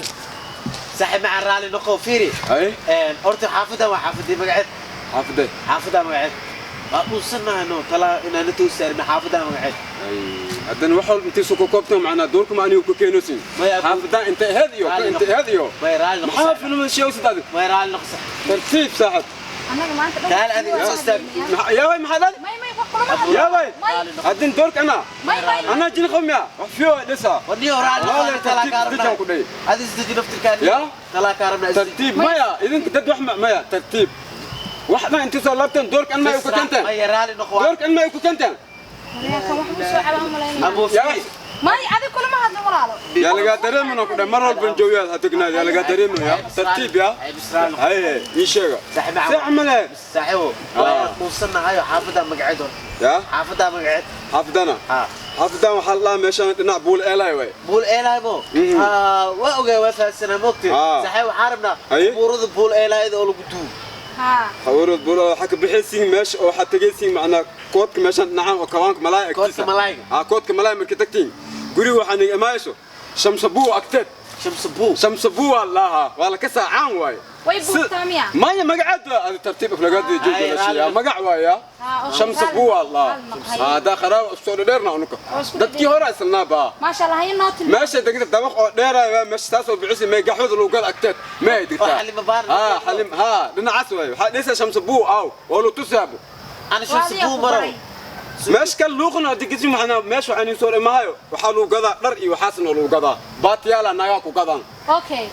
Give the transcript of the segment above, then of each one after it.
Saaxiib macaan, raali noqo, fiiri. Ay. Horta xaafaddan waa xaafadii magaceed? Xaafadee? Xaafaddaa magaceed waa dhuusanahano talaa inaana toos saarina. Xaafaddaa magaceed? Ay, haddana wax walba intay soo koobtaan, macnaa doorka ma anigu ku keenaysin? Maya, xaafadan inta aheed iyo Raali inta noqo. aheed iyo May, raali noqo. Maxaa Saaxiib. filmada sheegaysid adiga? May, raali noqo, saaxiib. Tartiib, saaxib. Annaga maanta dhan Taal adiga soo istaag. Yaa way, maxaa dhal? May, may, wax kulama hadlo. Yaa way. May. Haddin doorka ana May, may. anaa jin qawmiya wax fiyo dhisa. Wadniyo, raali noqo. Walaal, Adiga talaa tartiib, kaa dejan rabnaa. ku dhayi. Adi isdeji naftirkaani. Ya? Talaa kaa rabnaa, isdeji. Tartiib, maya, idinka dad wax maya, tartiib, waxna inta soo laabteen doorka an ma ku keenteen. Maya, raali noqo. Doorka an ma ku keenteen. Kan wax buu soo cabaa malaynaya. Abuu. Yaa. Fiiri. May, adiga kulama hadlo, walaalo. Yaa lagaa dareemano ku dhahay, mar walban joogaad ha degnaad, yaa lagaa dareemaya, tartiib yaa. Ay, bis raali noqo. Haye, ii sheega. Saaxiib macaan. See camale? Saaxiibo, waa dhuusanahayo. Xaafaddaa magaceed horta? Yaa. Xaafaddaa magaceed? Xaafadana? Ha. Xaafadan waxaa la dhahaa meeshaan dhinac Buul Eelay way. Buul Eelaybo. Waa ogaa, waa fahansanaa, moogtay. Saaxiib, waxaa rabnaa Haye. buurada Buul Eelayda oo lagu duugo. Haa. Xawarad buul waxaa ka bixaysiin meesha oo waxaa tegaysiin, macnaa koodka meeshaan dhinacaan oo kawaanka malaay agtiisa. Koodka malaayga. Haa, koodka malaay markay tagtiin, guriga waxaa niga imaayso Shamsabuu agteed. Shamsabuu. Shamsabuu waa la lahaa, waa la ka saacaan waaye. Way buurtaa miya? Maya, magaceed waa adi, tartiib aflagaadii. Ay, Jooga la raali sheegaa noqo. Magac waaya. Haa, oo Shamsabuu waa la lahaa. raali noqo, haye. Haa, haddaa qaraabo isku soo dheerna unuka. Oo isku dadkii dhadheer. Hore islnaa baa. Maasha Allah, haye, noo tilmaam. Meesha degta dabaq oo dheeraay waa meesha taas oo bixisay may gaxwada lagu gad agteed ma ay digtaa. Oo Xalima Baar. Haa, Xalim, haa, dhinacaas waay. Waxaa dhisa Shamsabuu aaw oo lu tusaabo. Ana Waa adiga Shamsabuu ku marow. baray. Meesha kan luuqna haddii gesi, maxnaa meesha waxaan soo dhimaayo, waxaa lagu gadaa dhar iyo waxaasna lagu gadaa baatiyaala nagaa ku gadaan. Okay,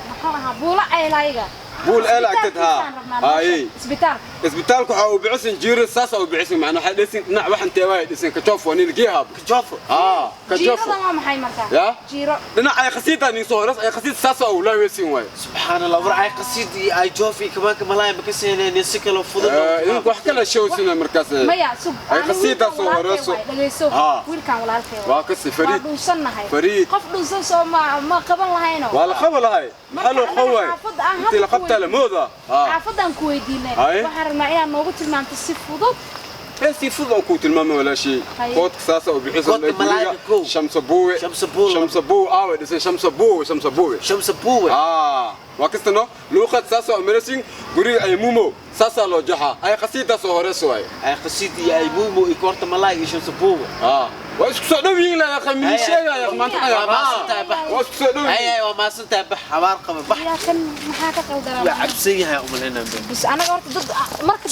muxuu ahaa Buula Ceelayga? Buul Eela agteed, haa. Isbitaalkiisaan rabnaa. Haye. Isbitaalka. Isbitaalka waxaa uu bixisin jiiro saas uu bixisin, macnaa waxay dhisin dhinac waxan teewaay dhisin kajoof waa nin geehaab. Kajoofo. Haa, kajoofo. Jiirada waa maxay markaa? Ya? Jiiro. Dhinac ay khasiida nin soo horas ay khasiid saas uu laaweesin waay. Subxaan Allah, war ay qasiid iyo ay joof iyo kamaanka malaay ma ka seeneen si kale fudud. Idinku wax kala sheegsina markaas. Maya, sug. Ay Ani khasiida wiilkan soo walaalkay horeyso. waay, dhageyso. Haa. Wiilkan walaalkay waay. Waa kasi Fariid. Waa dhuusannahay. Fariid. Qof dhuusan soo ma qaban lahayno. Waa la qaba lahay, maxaa loo Marka qaway? anaga xaafadda aan intii la hadda ku qabtaa la mooda. Haa. Xaafadaan ku weydiinay. Haye. Waxaan rabnaa inaad noogu tilmaamto si fudud. Si fudud oo kuu tilmaamay, walaashii. Haye. Koodka saasa oo bixiso. Koodka malaayga kow. Shamsabuwe. Shamsabuwe. Shamsabuwe aawe dhisay Shamsabuwe, Shamsabuwe. Shamsabuwe. Aa, waa kastano luuqad saasa oo marasin guriga ay mumo saasaa loo jaxaa ay qasiidaas oo horeyso waay. Ay qasiid iyo ay muumo iyo koorta malaay iyo Shamsabuwe. Aa, waa isku soo dhow yihiin la qamiin Haye. sheegaya maanta. Waa maasantahay, bax. Waa isku soo dhow Ay yihiin. ay, waa maasantahay, bax, habaar qaba, bax. Yaa, kan maxaa ka qaldanaa? Waa cabsan yahay umaleynaa. Bas anaga horta dad marka